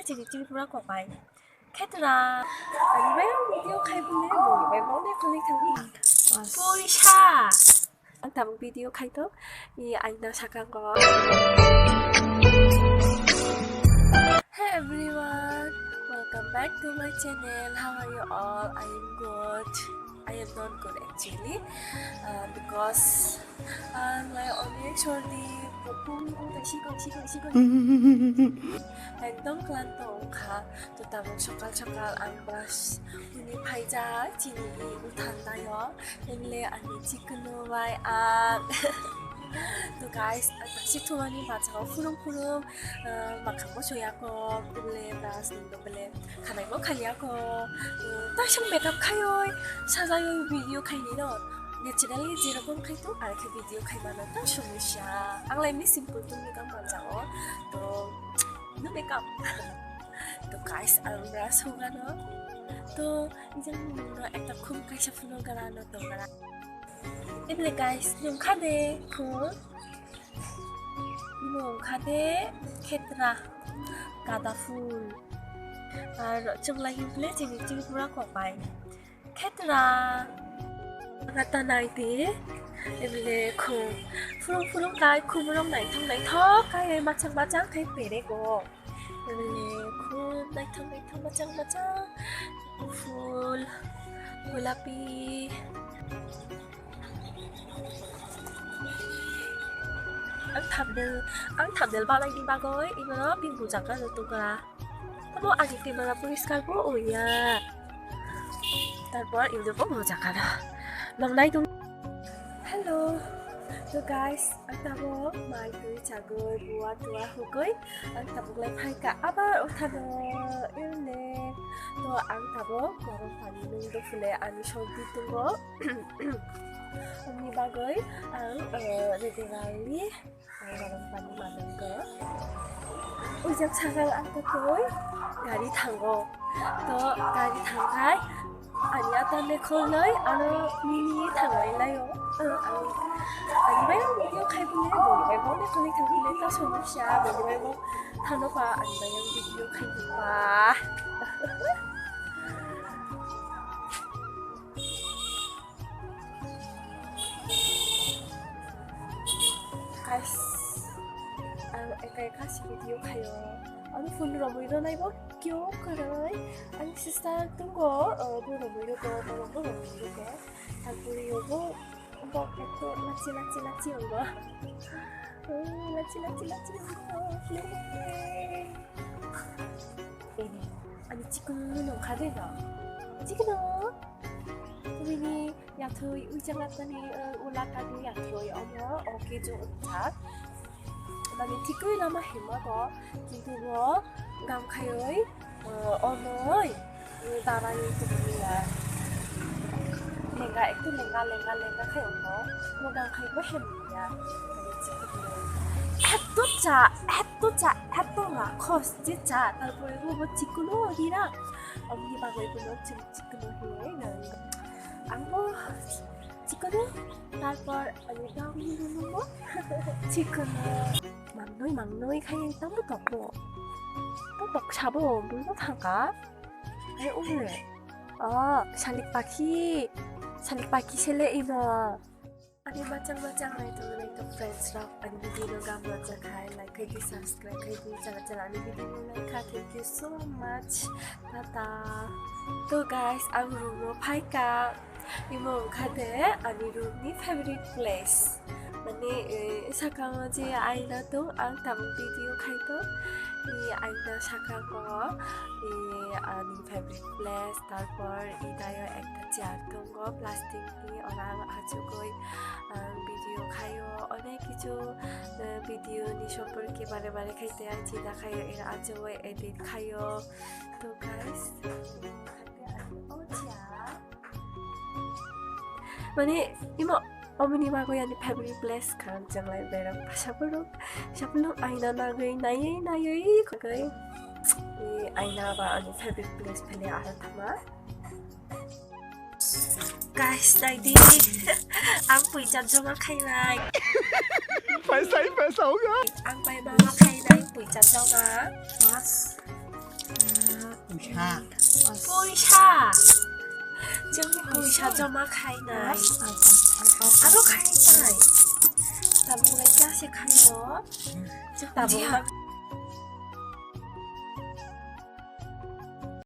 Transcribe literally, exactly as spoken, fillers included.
Chini chini pura kopai. Khetra. Ani bai video khai bole, bo bai bo ne kholi thang. Poisa. Ang tabuk video khai to. I aina sakang ko. Hey everyone, welcome back to my channel. How are you all? I am good. I am not good actually, uh, because, uh, my only shorty, ekdom klanto wngkha. To tabuk sokal sokal ang brush uni phaijak chini i uthan tayo, engle ani chikunu bai ang. To guys, ang taksi thumani bachao phurung phurung, uh, makhangbo soyako, bole brush nungdo bole. Khanai bo khaliya ko, uh, taisang makeup khaioi, sajaioi video khaini no. Naturally jerokom khai tong, ar khe video khai mano ta somosya. Ang lai ni simple tong makeup manjao. To, no makeup. To guys, ang brush hugano. To, jang no ekta khum kaisa phuno gara no to gara. Eble guys, nung khade khum. Imo wngkha de khetra, gada phul. Ar chwng lai himple chini Tripura kopai. Khetra. Gata nai de, ebile khum. Phurung phurung kai, khum rok naithok naithok kai, machang machang kai perego. Ebile khum naithok naithok machang machang. Phul, gulapi. Ang thumbnail, ang thumbnail balaini bagwi ibono bini bujak gana tongkha. Tamo ani camera poriskar bo wngya. Tarpor ibono bo bujak gana. Nang nai tong. Hello. So guys, ang tamo mai twi chagwi buwa tuwa hugwi ang tabuk lai phaikha abar uthano. Irne to ang tabuk gorom pani nung do phule ani sordi tongo. Ani bagwi ang, eh, regularly ang gorom pani manungo. Ujak sakang ang twi gari thango. To gari thangkhai ani ata lekholnai ano mini thanglai laio. Eh, ang, ani bai ang video khai bole, boni bai bo lekholnai thang bole ta somosya, boni bai bo thano pa ani bai ang video khai pa. Guys, ang ekai kasi video khayo. Ang phone romwi ro naibo kyo karai. Ang sister tunggo, uh, bo romwi ro ko, bo romwi ro ko. Tangpuri yogo, bo ekto lachi lachi lachi yogo. Oh, lachi lachi lachi yogo. Ini, ani chikung nung khade no. Chikung. Ini Yathwi ujang atani, eh, ula kani yathwi omo, oke jo wngkha. Mani thikwi lama himma bo, kintu bo gam khaiwi, eh, onoi, eh, darani tongmani ya. Lenga, ektu lenga, lenga, lenga khai ongo. Bo gam khai bo himya. Mani thikwi. Eto cha, eto cha, eto rakhos je cha, tarpore bo, bo chikunu hira. Omni bagwi bo chikunu hira. Ang bo Chikunu, tarpor ani dog ni nungo. Chikunu. Mangnoi, mangnoi khai tamo tokbo. To tok sabo, buino thangka. Ai umre. Oh, salik pakhi. Salik pakhi sele imo. Ani machang machang nai to nai to friends rok. Ani video no gam machang khai, like khai di, subscribe khai di, chala chala ani video no like kha. Thank you so much. Tata. To guys, ang room o phaika. Imo wngkha de ani room ni favorite place. Mane, eh, sakao je aina tong, ang tabuk video khai tong. I aina sakao, i ani favorite place, tarpor i dayo ekta chair tongo, plastic ni, ora ang achugoi, ang video khaio, onek kichu, eh, video ni somporke bare bare khai te ang chinta khaio, era achugoi edit khaio. To guys, oh, chair. Mane, imo, omoni bagwi ani favorite place kha, janglai berang. Sapulung, sapulung aina nagwi, naiwi, naiwi, kagwi. Ni aina ba ani favorite place phele aro thama. Guys, naidi. Ang puisa joma khainai. Paisa, paisa hoga. Ang pai mama khainai puisa joma. Mas. Puisa. Puisa. Chwng puisa joma khainai. Aro khainai. Tabuk lai kya se khaio. Tabuk.